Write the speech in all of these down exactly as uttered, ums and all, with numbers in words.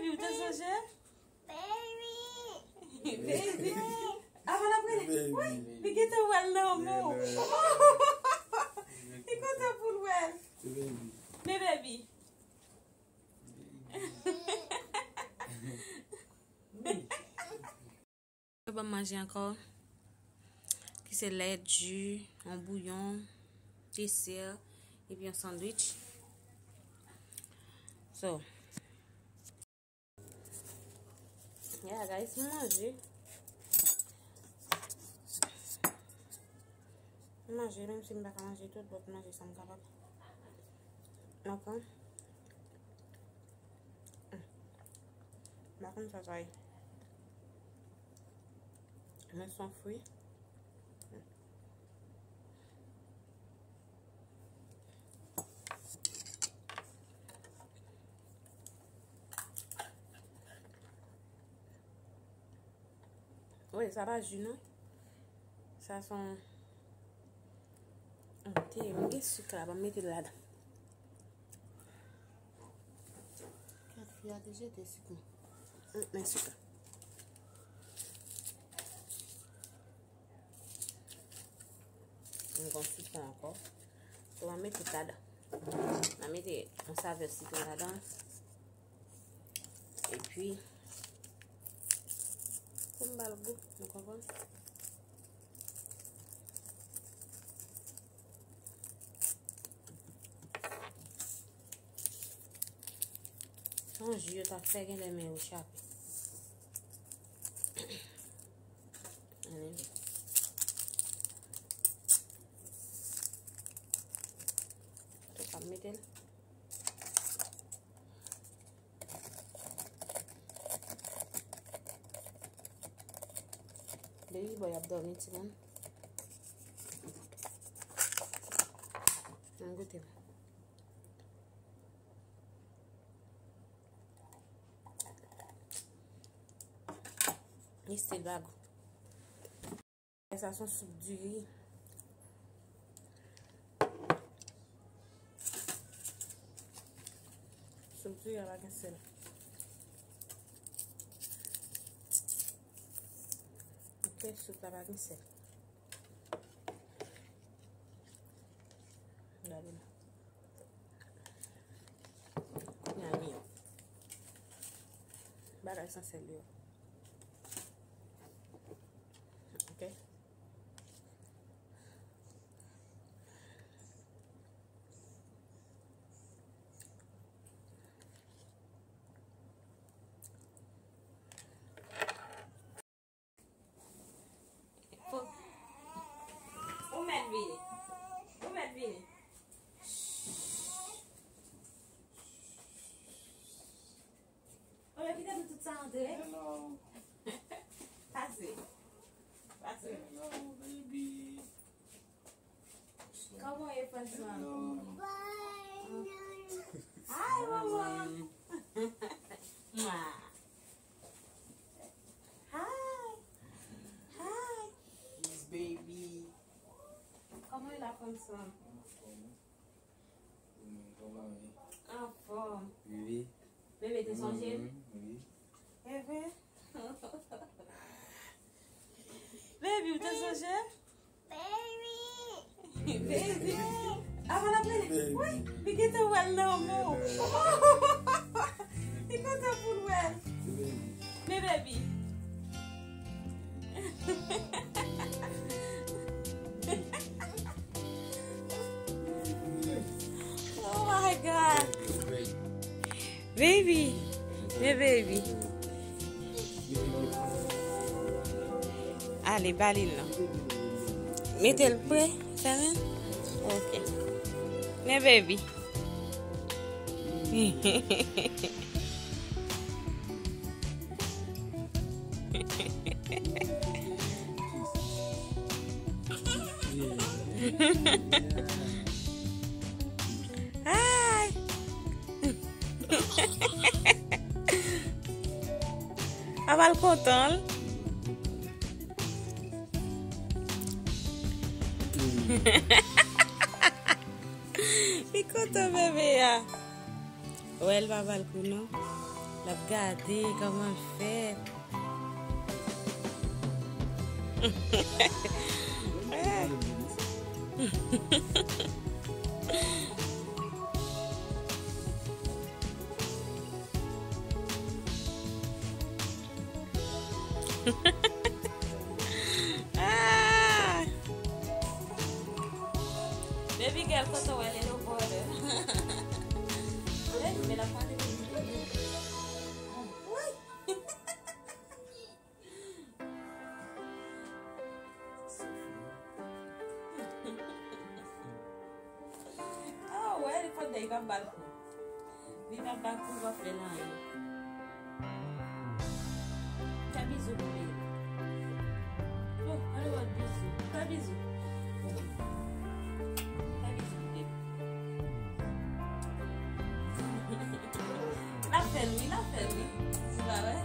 Baby, ou te sonje? Baby. Baby. Avan l ap rele. Wi, li gentan wè l nan men w. Li kontan pou l wè l. Men baby. Yo ban m manje ankò, ki se lèt, ji, yon bouyon, desè, epi yon sandwich. So, yeah, guys, m manje. M manje, menm si m pa ka manje tout, but m manje sa m kapab. Ok. M pa konn sa sa ye. Men se yon fwi. Wi, sa pa ji non. Sa se yon, yon te. Mwen gen sik la, ban m mete l ladan. Kat fi a te jete sik mwen. Mm, men sik la. Mwen gen yon sitwon ankò. So, mwen mete tout ladan. Mwen mete yon savè sitwon ladan. Epi, pou m ba l gou, nou konprann? Yon ji yo t ap fè, genlè men yo chape. Anyway. Tou pa mete l. Baby boy ap dòmi, timoun. Ann goute. Li still pa gou. Sa se yon soup diri. Soup diri a pa gen sèl. Ok, soup la pa gen sèl. Gade la. Kounye a li yo. Bagay san sèl yo. Ok. Ou mèt vini. Ou mèt vini. Ou mèt kite nou tout sa antre. Hello. Pase. Pase. Hello, baby. Kòman w ye, Francois? Hello. Hi, mama. Mwah. Hi. Hi. Yes, baby. Kòman w ye la, Francois? Anfòm. Ou menm, kòman w ye? Anfòm. Wi. Bebe te sonje m? Mhm, wi. E vre? Baby, ou te sonje m? Baby. Baby. Avan l ap rele. Wi, li gentan wè l nan men w. Li kontan pou l wè l. Men baby. Oh my God. Baby. Men baby. Ale, ba li l non. Mete l pre, fèmen. Ok. Men baby. Hi. Apa l kontan l? Li kontan bebe a. Wè l pa ba l kou non. L ap gade kòman l fè. Ah! Baby girl, kote w wè little brother? Baby, men la pa de Woy! Ah, wè, li konn li p ap ba l kou. Li p ap ba l kou, li p ap fè l anyen. Fè bizou pou li. Oh, ale wè bizou. Fè bizou. Fè bizou pou li. L ap fè l wi, l ap fè l wi. Ou pa wè?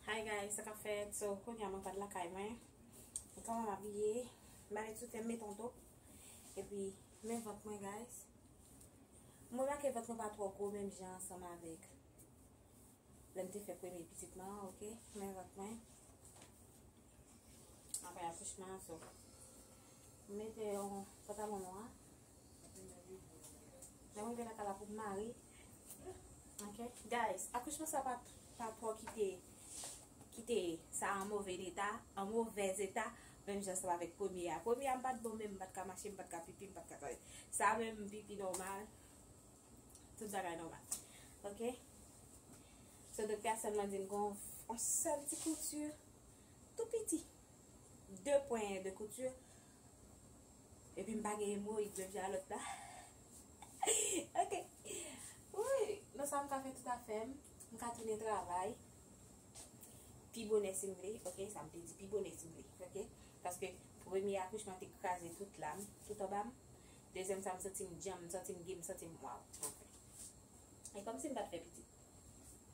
Hi guys, sa k ap fèt? So, kounye a mwen pa t lakay mwen. E kòman m abiye? M pa met soutyen, m met yon top. Epi, men vant mwen, guys. M remake vant mwen pa twò gwo, menm jan ansanm avèk lè m te fè premye pitit mwen an, oke? Men vant mwen. Apre akouchman an, so. M mete yon pantalon nwa. Lè m rive lakay la pou m mare. Oke? Guys, akouchman sa pa, pa twò kite, kite sa an move eta, an movèz eta, menm jan ansanm avèk premye a. Premye a m pa t bon menm, m pa t ka mache, m pa t ka pipi, m pa t ka tande. Sa menm, m pipi nòmal. Tout bagay nòmal. Oke? So, doktè a sèlman di m gon yon sèl ti kouti tou piti. De pwen de kouti. Epi m pa gen emoyid menm jan lòt la. Oke. Wi, nan sa m ka fè tout afè m. M ka tounen travay. Pi bonè si m vle, oke, sa m te di, pi bonè si m vle, oke. Paske premye akouchman te kraze tout la m, tout anba m. Dezyèm sa m santi m djanm, m santi m gay, m santi m waw, anfen. E kòmsi m pa t fè pitit,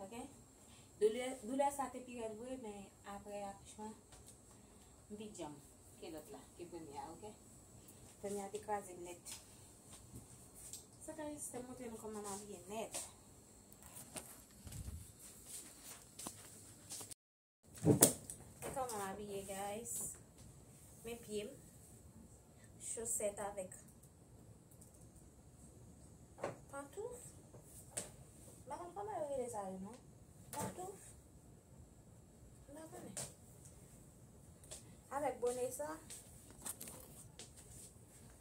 oke. Doulè, doulè sa te pi rèd vre, men apre akouchman, m pi djanm ke lòt la, ke premye a, oke. Premye a te kraze m nèt. Sa ka jis te montre nou kòman m abiye nèt. Kòman m abiye, guys? Men pye m. Chosèt avèk pantouf. M pa konn kòman yo rele sa yo, non. Pantouf. M pa konnen. Avèk bonè sa.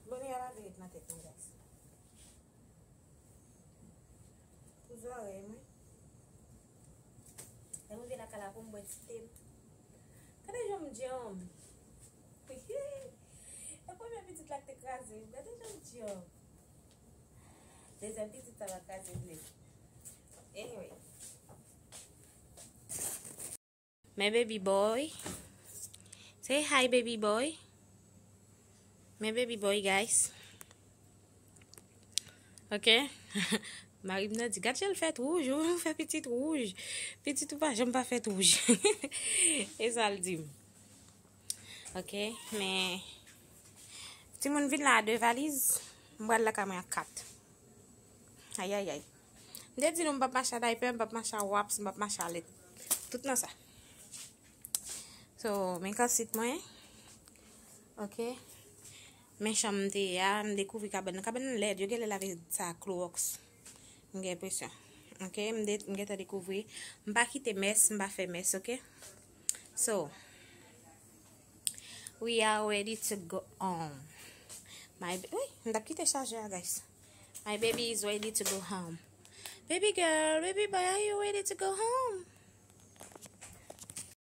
Bonè a pa vin ret nan tèt mwen, guys. Pou zòrèy mwen. Lè m rive lakay la pou m bwè ti te m. Gade jan m djanm. E Sa te kraze, gade jan l djòb. Dezyèm pitit sa va kraze vle. Anyway. My baby boy. Say hi, baby boy. My baby boy, guys. Ok. Mari m nan di, gad jan l fèt wouj, ou fè pitit wouj. Pitit ou pa janm pa fèt wouj. E sa l di m. Ok, men timoun vin la a de valiz, m pral lakay mwen ak kat. Ayayay. M te di nou m p ap mache a daypè, m p ap mache a waps, m p ap mache a lèt. Tout nan sa. So, men kansit mwen. Ok. Men chanm m te ye a, m dekouvri kabann nan. Kabann nan lèd, yo genlè lave sa ak klowòks. M gen enpresyon. Ok, m de, m gentan dekouvri. M pa kite mès, m pa fè mès, ok? So, we are ready to go home. My ba-, wi, m t ap kite chaje a, guys. My baby is ready to go home. Baby girl, baby boy, are you ready to go home?